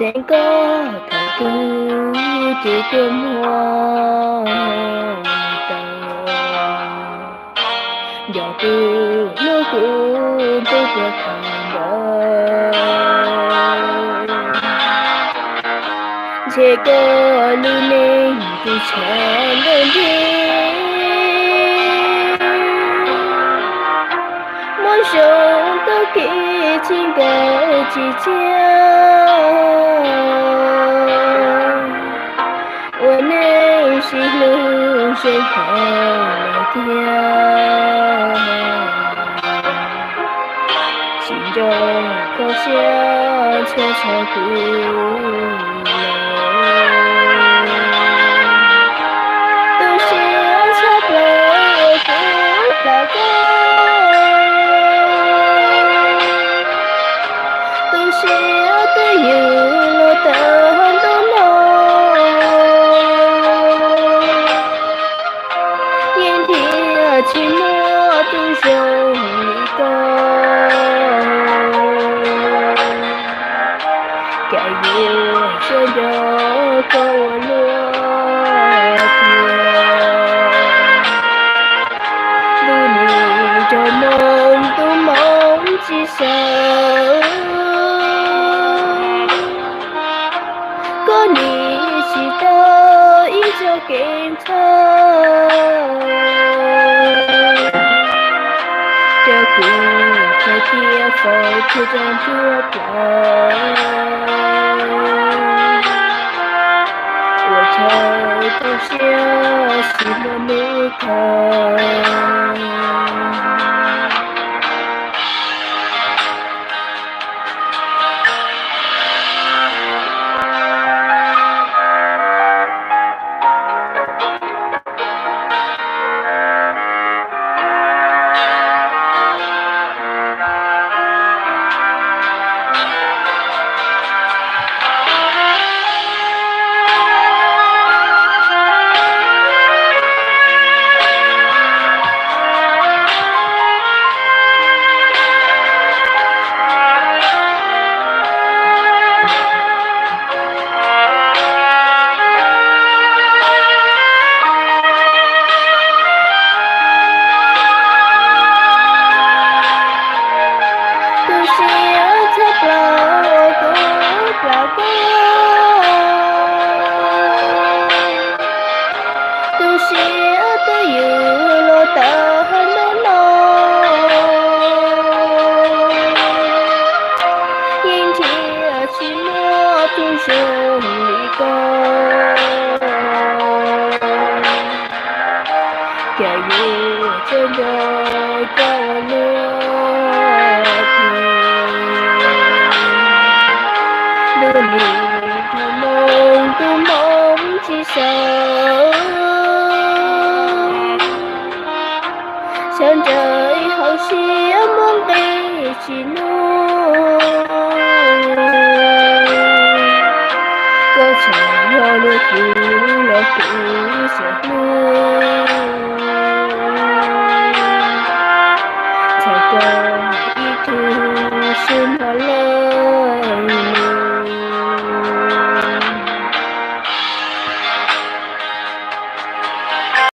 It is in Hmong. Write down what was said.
Xeeb koj thaum twg ces tuaj muag tau, nco twg hlub kuv ntuj puag thaum ntawd. Ntshe koj lub neej twb tshav ntuj nti, muaj zoo tau kev tsis nkawd tsis tsiaj, ua neej sib hlub zeem heev lawm thiab. Tsis nco koj siab ntxhua tshaj kuv lawm. Tu siab tshaj plaws kuv plam koj, tu siab twj ywm los tau ntuj no, yeej thiaj tsis muaj tus zoo li koj. Cas yuav tsis nco koj ua luaj tiag. Ntuj nim nco moo, ntuj moo tsis sawv, koj nim tsis tau ib txoj kev ntshaw, rau kuv txoj kev faus thiab txoj kev plaub, ua rau tu siab tsis muaj hnub thaum. Tu siab tshaj plaws kuv plam koj, tu siab twj ywm los tau ntuj no, yeej thiaj tsis muaj tus zoo li koj. Cas yuav tsis nco koj ua luaj tiag. Ntuj nim nco moo, ntuj moo tsis sawv, sawv ntsug hauv siab muaj nqis tsis nuj. Koj tseem yog luag kwv los kuv tseem hlub, txhawm koj